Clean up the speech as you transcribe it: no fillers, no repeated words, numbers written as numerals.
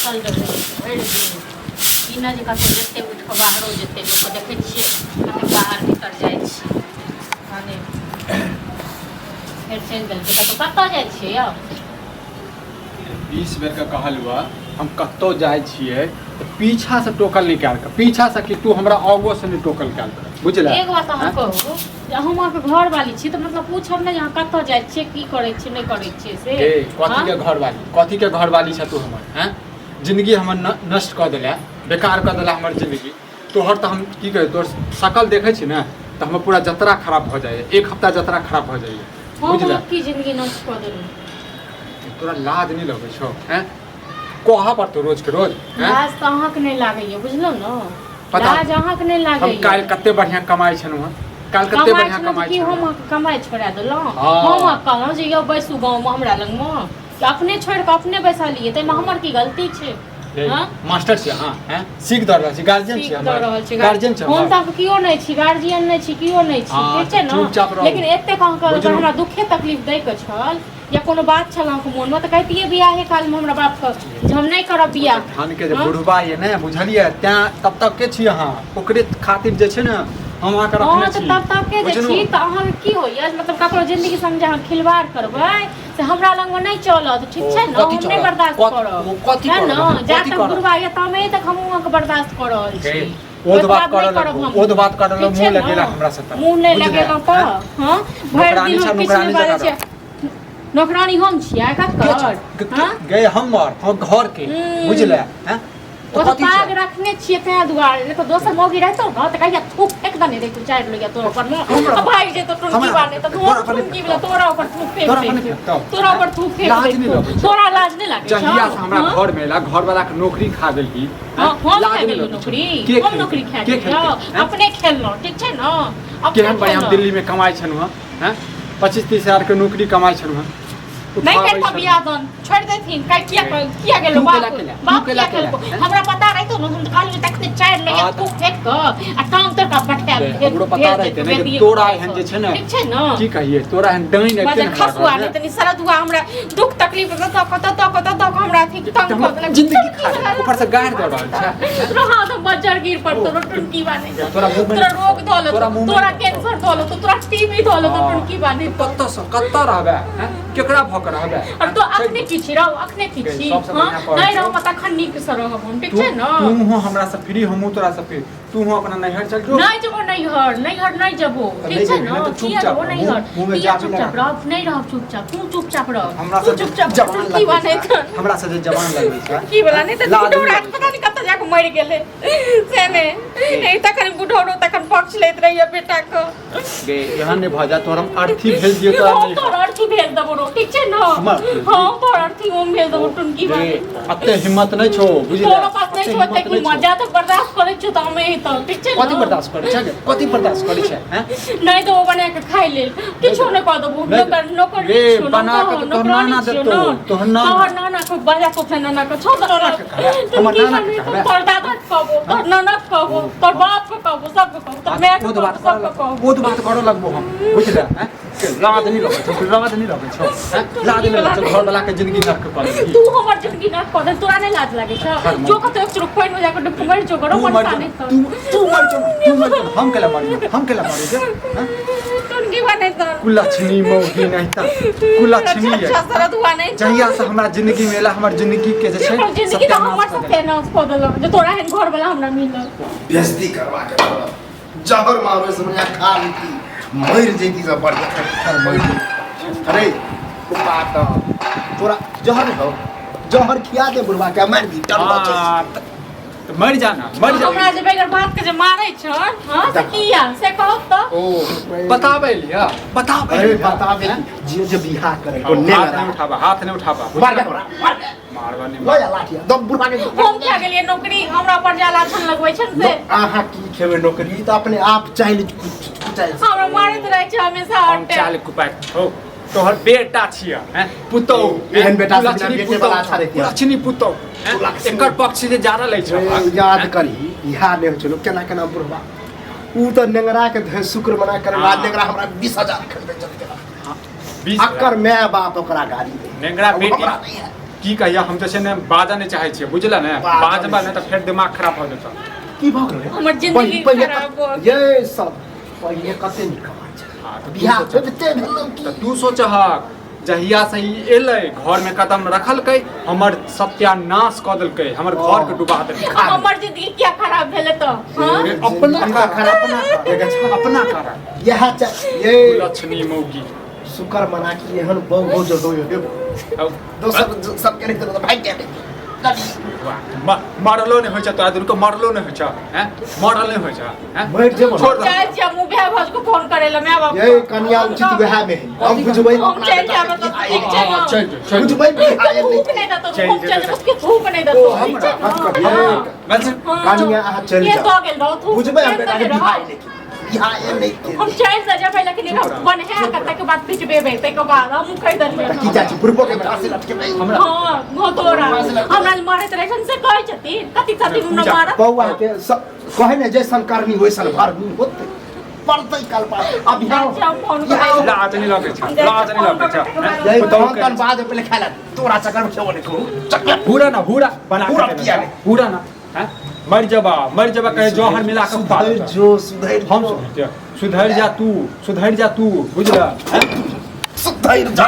बैसल रहै छै भरि दिन। ई नहि जे कतहु जेतै, उठि कऽ बाहरो जेतै। लोकके देखै छियै कतेक बाहर भीतर जाइ छै। भने फेर चलि देलकै कतहु। कतऽ जाइ छियै यौ? 20 बेरके कहलहुँ हँ, हम कतहु जाइ छियै तऽ पीछासँ टोकल नहि कयल कर। पीछासँ कि तू हमरा आगोसँ नहि टोकल कयल कर, बुझले? एक बात अहाँ कहू जे हम अहाँके घरवाली छी तऽ मतलब पूछब नहि जे अहाँ कतऽ जाइ छियै, की करै छियै, नहि करै छियै से? ए, कथी के घरवाली? कथी के घरवाली छ तू हमर? हैं, जिंदगी हमर नष्ट कऽ देला, बेकार कऽ देला हमर जिंदगी। तोहर तऽ हम की कहै, तोहर शकल देखै छी ने तऽ हमर पूरा जतरा खराब भऽ जाइए। एक हफ्ता जतरा खराब भऽ जाइए। हम बुझले? अहाँके की जिंदगी नष्ट कऽ देलहुँ? तोरा लाज नहि लगै छौ? हैं, कहऽ पड़तौ रोज के रोज? हैं? लाज तऽ अहाँके नहि लागैए, बुझलहुँ ने? पता लाज अहाँके नहि हम लागैए। काल्हि कते बढ़िया कमाइ छलहुँ हँ, काल्हि कते कमाइ बढ़िया छलहुँ तऽ कमाइ की हम छलहुँ। अहाँके कमाइ छोड़ा देलहुँ? हँ। हम अहाँके कहलहुँ जे यौ बैसू गाँवमे हमरा लगमे, कि अपने छोड़ि कऽ अपने बैसलियै? ताहिमे हमर की गलती छै? रे, हँ? मास्टर छी अहाँ? हैं, सीख दऽ रहल छी? गार्जियन छी? सीख दऽ रहल छी? गार्जियन छी हम हमर? तऽ अहाँके केओ नहि छी, गार्जियन नहि छी, केओ नहि छी। हँ, ठीक छै ने? चुपचाप रहू। लेकिन एतेक अहाँके अगर बुझलहुँ। हमरा दुखे तकलीफ दैके छल या कोनो बात छल अहाँके मोनमे तऽ कहितियै बियाहे कालमे हमरा बापके जे हम नहि करब बियाह। धान के जे हँ? बुढ़बा ये ने, बुझलियै? तैं तब तक के छी अहाँ, ओकरे खातिर जे छै ने हम अहाँके हँ रखने तऽ छी। तब तक के जे बुझलहुँ? छी तऽ अहाँके की होइए? मतलब ककरो जिंदगी संग जे अहाँ खिलवाड़ करबै से हमरा लगमे नहि चलत, ठीक छै ने? कथी हम नहि चलत? बर्दाश्त करब। ओ कथी है करब ने? अहाँ? जा कथी तक करब? बुढ़वा यऽ तमे तक हम अहाँके बर्दाश्त कऽ रहल छी। हे, ओध ओहिके बात बाद नहि करऽ करब लगबो, हम। ओध बात करऽ लगबो, ठीक छै मुँह ने? लगेला हमरा से तऽ। मुँह नहि बुझलियै? लगेलहुँ तऽ हैं? हँ, भरि नौकरानी दिन छै, हम किछु नहि नौकरानी बाजै जकाँ छियै। नौकरानी हम छियै के ककर? छै? हँ? गे हमर, हम घर के, हम्म। बुझले? हैं? ओ तऽ तऽ कथी पाग छै? रखने छियै तें दुआरे, नहि तऽ दोसर मौगी रहितौ ने तऽ कहिया थूक फेंक देने रहितौ चारि लोहिया तोरा ऊपर मे। हमरा आ भागि जेतौ टुनकी हमरा बाने तऽ तोरा पर नहि टुनकी वाला तोरा ऊपर थूक फेंक तोरा पर नहि दैतौ। फेंकतौ। तोरा ऊपर थूक फेंक लाज नहि दैतौ। लगै छौ? तोरा लाज नहि लागै छौ? जहिया से हमरा हँ? घर में एला, घर वाला के नौकरी खा गेलही। हँ, हम लाज खा नहि गेलहुँ लगै छौ? नौकरी? के हम खेलकै? नौकरी खा के गेलियौ? खेलकै? हैं? अपने खेललहुँ, ठीक छै ने? अपने केहन बढ़िया हम खेलहुँ। दिल्ली में कमाइ छलहुँ हँ, हैं? 25-30 हजार के नौकरी कमाइ छलहुँ हँ, नहि उठाबै करितौ छलहुँ। बियाह दान छोड़ि देथिन। काहे किया किया गेलो? तू बाप केला केला? तू बाप केला किया केला? खेलको? हमरा पता रहितो ने, हम कहलियै तखने चारि लोहिया हाँ, थूक फेंक कऽ आ टांग तोड़ कऽ पठायब। ले, हमरो पता रहितै ने कि तोरा एहन जे छै ने, ठीक छै ने? की कहिए, तोरा एहन डाइन अबिते बजर ने हमरा खसुआ घरमे। नहि तनी सरदुआ हमरा दुख तकलीफ दऽ कऽ दऽ कऽ दऽ कऽ हमरा अथी तंग तऽ कऽ हमर देलक। जिंदगी खा लेलक, ऊपर से गारि दऽ रहल छै। रहा तो बजर गिर पर तोरो टुनकी बाने तोरा मुँह में तोरा रोग धऽ लेतो, तोरा मुँह में तोरा कैंसर धऽ लेतो, तोरा टीबी धऽ लेतो। हाँ। टुनकी बाने कतऽ सँ कतऽ रहबै? हैं? केकरा भऽ कऽ रहबै? और तो अखने की छी रहो, अखने की गई, छी? सबसँ हाँ बढ़िआँ पढ़ै नहि छौ। रहब तखन नीक से रहब हम, ठीक तू छै ने? तू हो हमरा से फ्री, हमहूँ तोरा से फ्री। तू हो अपना नैहर चल जो। नहि जेबो नैहर, नैहर नहि जेबो। तऽ ठीक नहि छै जेबही ने? ने तऽ किया चुपचाप जेबो रह, नैहर? मुँह में किया जाबी चुपचाप लगा। रहब? नहि रहब चुपचाप, तू चुपचाप रह। हमरा तू से जे चुपचाप जवान की लगबै बने छै, हमरा से जे जवान लगबै छै, की वाला नहि तऽ लाज नहि बुढ़ौरा लगै पता नहि कतऽ जाके मरि गेलै से नहि नहीं तखन बुढ़ौरो तखन पक्ष लैत रहिए बेटा के। गे, एहन नहि भऽ जाय तोहर हम अर्थी भेज दियौ तोरा हम नहि तोहर अर्थी भेज देबो रो, ठीक छै ने? हमर अर्थी? हम तोहर अर्थी हम भेज देबो टुनकी गे, बाली। अते हिम्मत नहि छौ, बुझले? तोरा पास नहि अते छौ एतेक हिम्मत नहि हिम्मत छौ। जा तक बर्दाश्त करै छियौ तऽ हम एहि तऽ ठीक छै ने? कथी बर्दाश्त करै छै गे? कथी बर्दाश्त करै छै, हैं? नहि तऽ ओ बना के खाइ लेल किछो नहि कऽ देबो। नहि नौकर नौकर रे, छियौ ने, बना कऽ तऽ तोहर नौकरानी नाना छियौ देतौ, ने। तोहर नाना। तोहर नाना के बजा के अपना नाना के छौ तोरा के कहबै? हमर की नाना के करबै? कहबै? तोहर दादा के कहबो, तोहर नाना के कहबो, तोहर बाप के कहबो, सबके कहबो, तोहर माय के ओध कहबो, बात सबके करऽ कहबो। ओध बात करऽ लगबो हम, बुझले? हैं? के लाज नहि लगै छौ? लाज नहि लगै छौ? हैं? लाज नहि लगै छौ? घर वाला के जिंदगी नरक कऽ देलही। तू हमर जिंदगी नरक कऽ दे, तोरा नहि लाज लागै छौ? हर जो कतौ एक चुरुक पानि मे जाकऽ डूब कऽ मरि जो करो तू मर मनसा जो नहि तू तू मर जो, तू मर जो, हम केला मरियो, हम केला मरियो जे, हैं? टुनकी बने तऽ कुलक्षणी मौगी नहीं तऽ कुलक्षणी अच्छा है। सरदुआ नहि जहिया से हमरा जिंदगी में एला, हमर जिंदगी के जे छै हमर जिंदगी तऽ हमर सत्यानाश कऽ देलक। सत्यानाश कऽ देलक जे तोरा एहन घर वाला हमरा मिलल। बेइज्जती करवा के छोड़ब। जहर मारबै से बढ़िया खा लेती, मरि जैती से बढ़िया मरि जैती। अरे कुत्ता तऽ तोरा जहर नहि हौ, जहर खिया दे बुढ़वा के, मारि दी डर बचै। हाँ, तऽ मरि जा ना, मरि जा। हमरा जे बगैर बात के जे मारै छ, हां, से किया से कहू तऽ? ओ बताबै लिया, बताबै अरे लिया। बताबे जे जे बियाह करे को हाथ ने नहीं उठाबा, हाथ नहीं उठाबा। मार दे ओकरा, मार दे। मारबा नहीं। लऽ जा लाठी दम बुढ़वा के। हम किया गेलियै नौकरी? हमरा पर जा लाछन लगबै छै से। अहाँ की खेबै नौकरी तऽ अपने आप चालि कुचालि हमरा मारैत रहै छै हमेशा। हम हर टाइम चाल कुपाय हो तोहर बेटा छियै, हैं? पुतहु। एहन बेटा से बिना कुलक्षणी बेटे वाला अच्छा पुतहु, रहितियै। कुलक्षणी पुतहु, हैं? कुलक्षणी। एकर पक्ष जे जारल अछि। याद करही इहा नहि होइ छलो केना केना बुढ़वा ऊ तऽ नेंगरा के धरि शुक्र मना करे। हाँ। नेंगरा हमरा 20,000 खरीदे चलि गेला। 20 अकर my बाप ओकरा गाड़ी दे। नेंगरा अब बेटी। हमरा नहीं है। की कहिया हम जे छै ने बाजऽ नहि चाहै छियै, बुझल ने? बाजऽ बाजबा ने तऽ फेर दिमाग खराब भऽ जेतौ। की भऽ गेलै? हमर जिंदगी पहिले खराब भऽ गेल। ये सब पहिले कते नीक कमाइ छै। हाँ, तऽ तू बियाह सोचह। होइते भेलौ की? तऽ तू सोचहक, जहिया से ई एलै, घरमे कदम रखलकै, हमर सत्यानाश कऽ देलकै, हमर घरके डुबा देलकै। हमर जिंदगी किया खराब भेलै तऽ? हाँ? रे, अपना अपना कारण, अपना कारण। अपना कारण। इएह ये लक्ष्मी मौगी। शुक्र मना कि एहन बहु हो जो हो हे। दोसर सबके नहीं तो भाग गया। मरलो नहि होइ छै तोरा दुनू के, मरलो नहि होइ छै, हैं? मरल नहि होइ छै, हैं? मरि जेबो। छोड़ दे। जाइ छियै हम भाय भौज को फोन करे ला, my बाप। ये कन्या उचित वएह में है, हम बुझबै। हम चलि जायब तऽ ठीक छै हाँ, ने? चलि जो, चलि जो। बुझबै बिहार थूक नहि देतौ, चलि हम चलि जेतै। जेबौ, उसके थूक नहि देतौ। ओ, ठीक छै ने? हाँ। बस। हाँ। कनिया, अहाँ चलि के जाउ। दऽ गेल रहौ थूक? बुझबै हम के बेटा दऽ के गेल रहौ? बिहार नहि बिहार नहि हम चलि तऽ जेबै, लेकिन एकरा बन्हा कऽ ताहिके बाद पिटबेबै, ताहिके बाद हमहूँ कहि देलियै। की चाची बुढ़बो के फांसी लटकेबै? हमरा हँ हँ, तोरा हमरा जे मारैत रहै छनि से कहै छथिन, कथी छथिन हुनका पूजा। मारत? बौआ के सब कहे ने, जैसन करनी वैसन भरनी होते पड़तै कल पर अब जाइ छियै हम फोन करै लए। लाज नहि लगै छै, हम जाइ लाज छियै नहि फोन लगै छै, करै लए। हैं? यही पुतहु तहन के- तहन बाद में पहले खाय ला, तोरा चक्कर में खेबो नहीं कहू चक्कर। हुरा ना, हुरा बना के हुरा देने किया छै। नहि? हुरा ना, हैं? मर जबा, मर जबा, कहे जौहर मिला के खुआ सुधर देतौ। जो, सुधर हम जो। सुधर जा, सुधर जा तू, सुधर जा तू, बुझल हैं? सुधर जा।